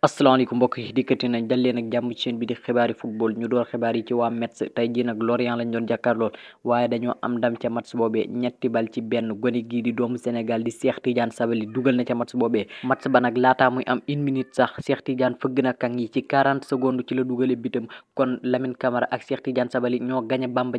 asalaamaaleykum mbokk yi dikkati nañ dal leen ak jàmm ci chaîne bi di xibaari football ñu door xibaar yi ci waa Metz tey ji nag Lorient lañ doon jàkkaarlool waaye dañoo am ndam ca match boobee ñetti bal ci benn gone gii di doomu Sénégal di Cheikh Tidiane Sabaly dugal na ca match boobee match ba nag laataa muy am une minute sax Cheikh Tidiane fëgg na kang yi ci 40 secondes ci la dugale bitam kon Lamine Camara ak Cheikh Tidiane Sabaly ñoo gañe Bamba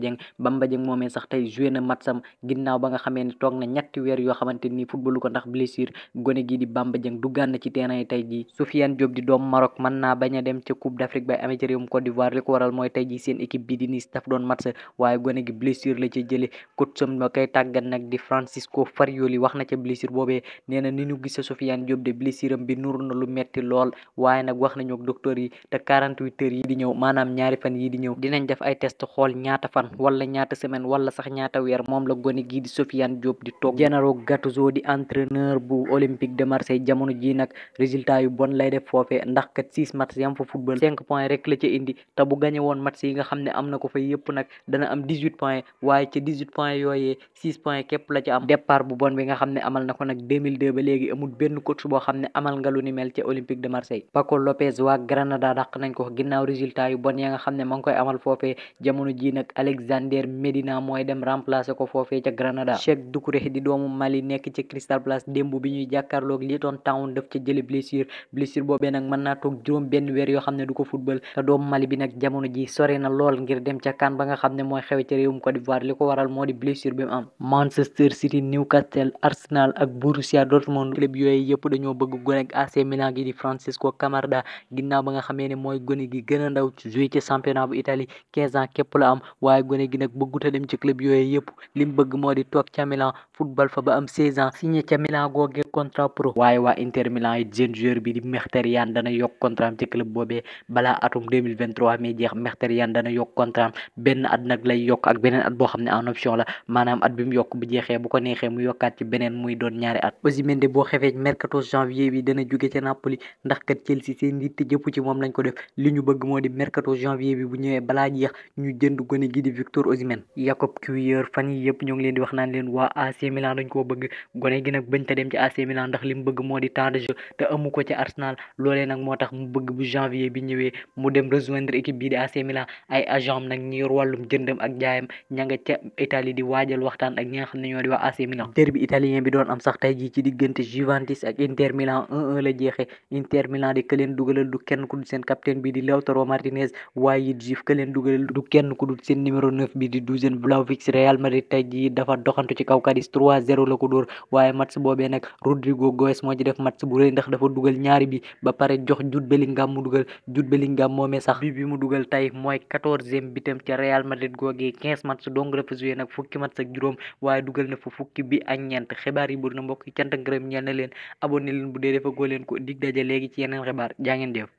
Dieng moomee sax tey joué na matcham ginnaaw ba nga xamee ne toog na ñetti weer yoo xamante ni footballu ko ndax blessure gone gii di Bamba Dieng duggaan na ci terrain yi tey ji Soufiane Diop di doomu Maroc mën naa bañ a dem ca Coupe d'Afrique bay amee ci réewum Côte d'Ivoire li ko waral mooy tey ji seen équipe bi di Nice daf doon match waaye gone gi blessure la ca jële coacham ba koy tàggat nag di Francisco Farioli wax na ca blessure boobee nee na ni ñu gise Soufiane Diop de blessure am bi nur na lu metti lool waaye nag wax nañu ak docteur yi te 48 heures yi di ñëw maanaam ñaari fan yi di ñëw dinañ def ay test xool ñaata fan wala ñaata semaine wala sax ñaata weer moom la gone gii di Soufiane Diop di toog Gennaro Gattuso di entraîneur bu Olympique de Marseille jamono ji nag résultat yu bon lay def foofee ndax kat 6 match yam fa football 5 points rek la ca indi te bu gañe woon match yi nga xam ne am na ko fa yëpp nag dana am 18 points waaye ca 18 points yooyee 6 points képp la ca am départ bu bon bi nga xam ne amal na ko nag 2002 ba léegi amul benn coach boo xam ne amal nga lu ni mel ca Olympique de Marseille Paco Lopez waa Granada dàq nañ ko ginnaaw résultat yu bon ya nga xam ne ma ngi koy amal foofee jamono ji nag Alexander Medina mooy dem remplacer ko foofee ca Granada Cheikh Doucouré di doomu Mali nekk ci Crystal Palace démb bi ñuy jàkkaarloog Luton Town daf ca jële blessure boobee nag mën naa toog juróom benn weer yoo xam ne du ko football te doomu Mali bi nag jamono ji sore na lool ngir dem ca CAN ba nga xam ne mooy xewe ca réewum Côte d'Ivoire li ko waral moo di blessure bi mu am Manchester City Newcastle Arsenal ak Borussia Dortmund club yooyu yëpp dañoo bëgg gone ak AC Milan gi di Francesco Camarda ginnaaw ba nga xamee ne mooy gone gi gën a ndaw ci joué ci championnat bu Italie 15 ans képp la am waaye gone gi nag bëggut a dem ci club yooyu yëpp li mu bëgg moo di toog ca Milan football fa ba am 16 ans signé ca Milan googee contrat pro waaye waa Inter Milan yi jeune joueur bi di Mkhitaryan dana yokk contrat am ci club boobee balaa atum 2023 mi jeex Mkhitaryan dana yokk contrat am benn at nag lay yokk ak beneen at boo xam ne en option la maanaam at bi mu yokk bu jeexee bu ko neexee mu yokkaat ci beneen muy doon ñaari at Osimhen boo xefee mercato janvier bi dana jóge ca Napoli ndax kat Chelsea seen yitte jëpp ci moom lañ ko def li ñu bëgg moo di mercato janvier bi bu ñëwee balaa jeex ñu jënd gone gi di Victor Osimhen Jakub Kiwior fan yi yëpp ñoo ngi leen di wax naan leen waa AC Milan dañ koo bëgg gone gi nag bañ ta dem ci AC Milan ndax li mu bëgg moo di temps de jeu te amu ko ci Arsenal loolee nag moo tax mu bëgg bu janvier bi ñëwee mu dem rejoindre équipe bii di AC Milan ay agent nag ñi yor wàllum jëndam ak jaayam ña nga ca Italie di waajal waxtaan ak ñi nga xam ne ñoo di waa AC Milan derby italien bi doon am sax tey jii ci diggante Juventus ak Inter Milan 1-1 la jeexee Inter Milan di ka leen dugalal du kenn ku dul seen capitaine bi di Lautaro Martinez waaye it Juve ka leen dugalal du kenn ku dul seen numéro 9 bi di Dusan Vlahovic Real Madrid tey jii dafa doxantu ci kaw Cadiz 3-0 la ko dóor waaye match boobee nag Rodrigo Goes moo ci def match bu rëy ndax dafa dugal ñaari bi ba pare jox Jude Bellingham mu dugal Jude Bellingham moomee sax bi mu dugal tey mooy 14e bitam ca Real Madrid googee 15 match dong la fa joué nag fukki match ak juróom waaye dugal na fa fukki bi ak ñeent xibaar yi bëri na mbokk yi cant ak ngërëm ñeel na leen abonné leen bu dee dafa goo leen ko dig daje léegi ci yeneen xibaar jaa ngeen jëf